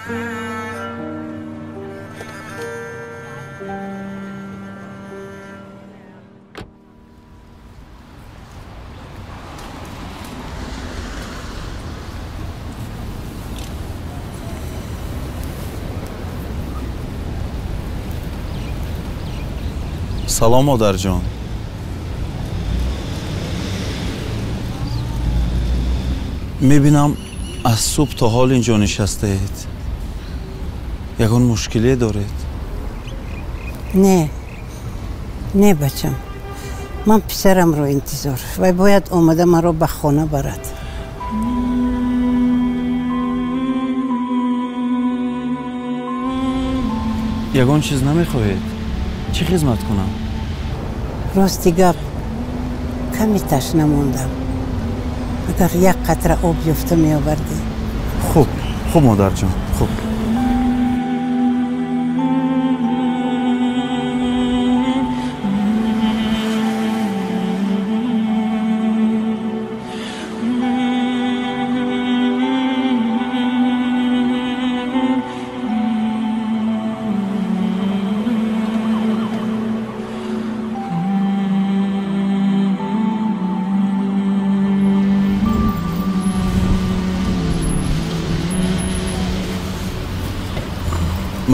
Салом, модарҷон. Мебинам, аз субҳ то ҳол инҷо нишастаед. Ягон мушкиле доред? Не, не, бачам, ман писарамро интизор. Вай бояд омада маро ба хона барад. Ягон чиз намехоҳед? Чӣ хизмат кунам? Рости гап, ками ташна мондам. Агар як қатра об ёфта меовардӣ. Хуб, хуб, модарҷон, хуб.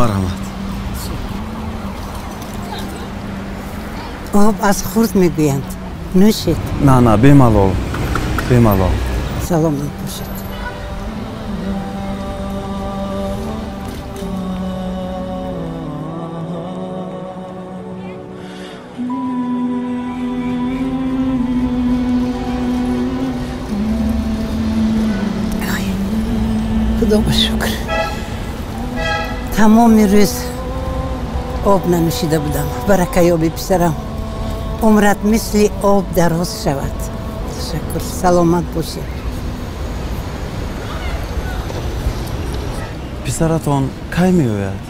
Марҳамат. Об аз хурд мегӯянд, нӯшед. На, на, бемалол, бемалол. Саломат бошед. Худо ба шукр, тамоми рӯз об нанӯшида будам. Баракаи оби писарам, умрат мисли об дароз шавад. Ташаккур, саломат бошед. Писаратон кай меояд?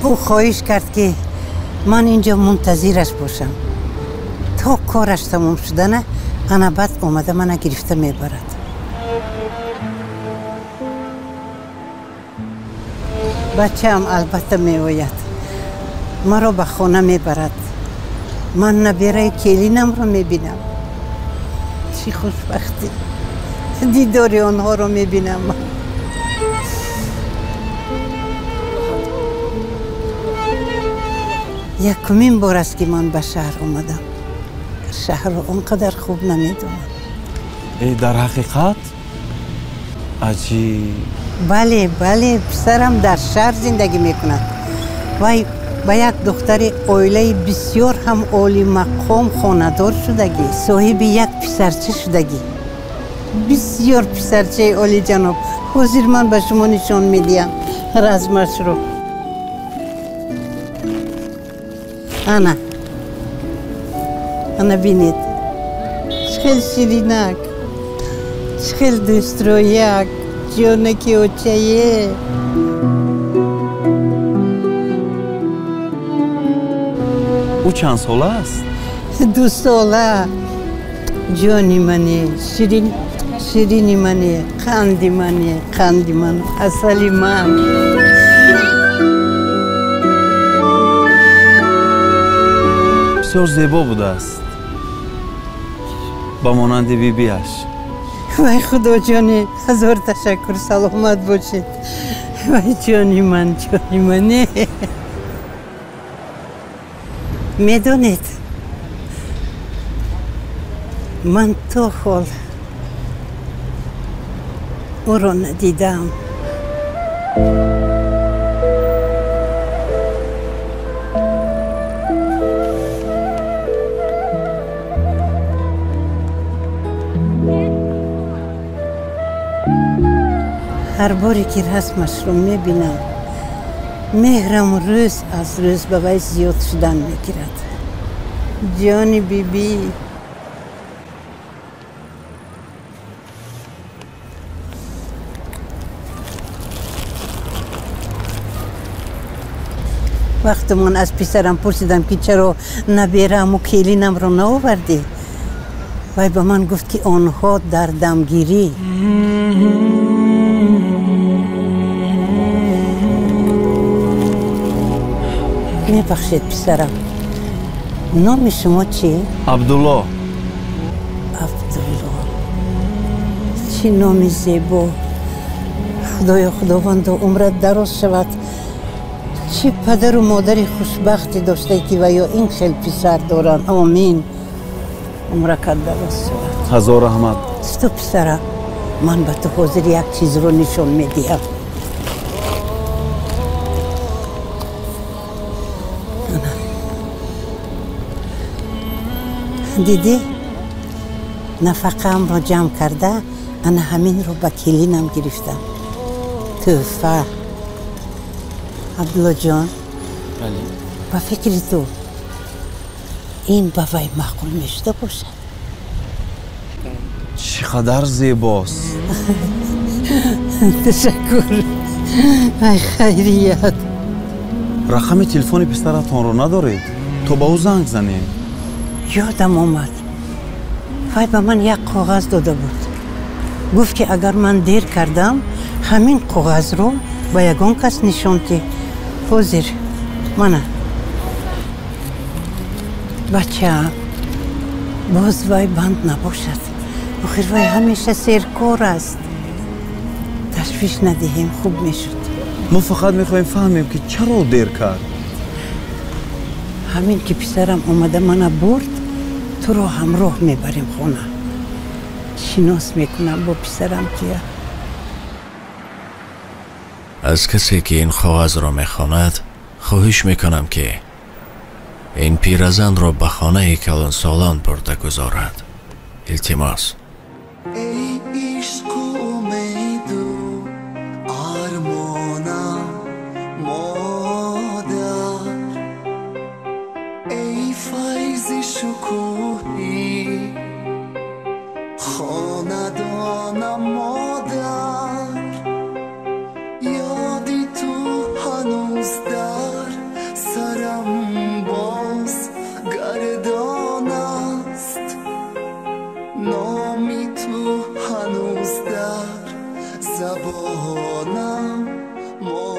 Ӯ хоҳиш кард, ки ман инҷо мунтазираш бошам то кораш тамом шудана, ана баъд омада мана гирифта мебарад. Бачаам албатта меояд, маро ба хона мебарад. Ман набираи келинамро мебинам. Чӣ хушбахтӣ, дидори онҳоро мебинам. Якумин бор аст, ки ман ба шаҳр омадам. Шаҳрро он қадар хуб намедонам. Э, дар ҳақиқат аҷиб. Бале, бале, писарам дар шаҳр зиндагӣ мекунад. Вай ба як духтари оилаи бисёр ҳам олимақом хонадор шудагӣ, соҳиби як писарча шудагӣ. Бисёр писарчаи олиҷаноб. Ҳозир ман ба шумо нишон медиҳам размашро. Ана, ана, бинед, чӣ хел ширинак, чӣ хел дӯстрӯяк. Ҷонаки очае. Ӯ чанд сола аст? 2 сола. Ҷони мане, ширин, ширини мане, қанди мане, қанди ман, асали ман. Бисёр зебо будааст, ба монанди бибиаш. Вай, худоҷоне, ҳазор ташаккур, саломат бошед. Вай, ҷони ман, ҷони мане. Медонед, ман то ҳол ӯро надидаам. Ҳар боре ки расмашро мебинам, меҳрам рӯз аз рӯз ба вай зиёд шудан мегирад. Ҷони бибӣ. Вақте ман аз писарам пурсидам, ки чаро наберааму келинамро наовардӣ, вай ба ман гуфт, ки онҳо дар дамгирӣ. Мебахшед, писарам, номи шумо чӣ? Абдулло. Абдулло, чӣ номи зебо! Худоё, худовандо, умрат дароз шавад. Чӣ падару модари хушбахте доштае, ки ва ё ин хел писар доранд. Омин, умракат дароз шавад. Ҳазор раҳмат. Ту писарам, ман ба ту ҳозир як чизро нишон медиҳам. Дидӣ, нафақаамро ҷамъ карда, ана ҳаминро ба келинам гирифтам. Тӯҳфа. Абдуллоҷон, ба фикри ту ин ба вай маъқул мешуда бошад? Чӣ қадар зебост! Ташаккур. Ай, хайрият. Рақами телефони писаратонро надоред, то ба ӯ занг занем? Ёдам омад, вай ба ман як коғаз дода буд. Гуфт, ки агар ман дер кардам, ҳамин коғазро ба ягон кас нишон диҳ. Ҳозир, мана. Бачаам, боз вай банд набошад. Охир вай ҳамеша серкор аст. Ташвиш надиҳем, хуб мешуд. Мо фақат мехоҳем фаҳмем, ки чаро дер кард. Ҳамин ки писарам омада мана бурд, туро ҳамроҳ мебарем хона. Шинос мекунам бо писарам туя. Аз касе ки ин коғазро мехонад, хоҳиш мекунам, ки ин пиразанро ба хонаи калонсолон бурда гузорад. Илтимос. Эй ишқу умеду армонам, модар, эй файзи шукӯҳи хонадонам, модар, ёди ту ҳанӯз дар сарам боз гардон аст, номи ту ҳанӯз дар забонам, модар.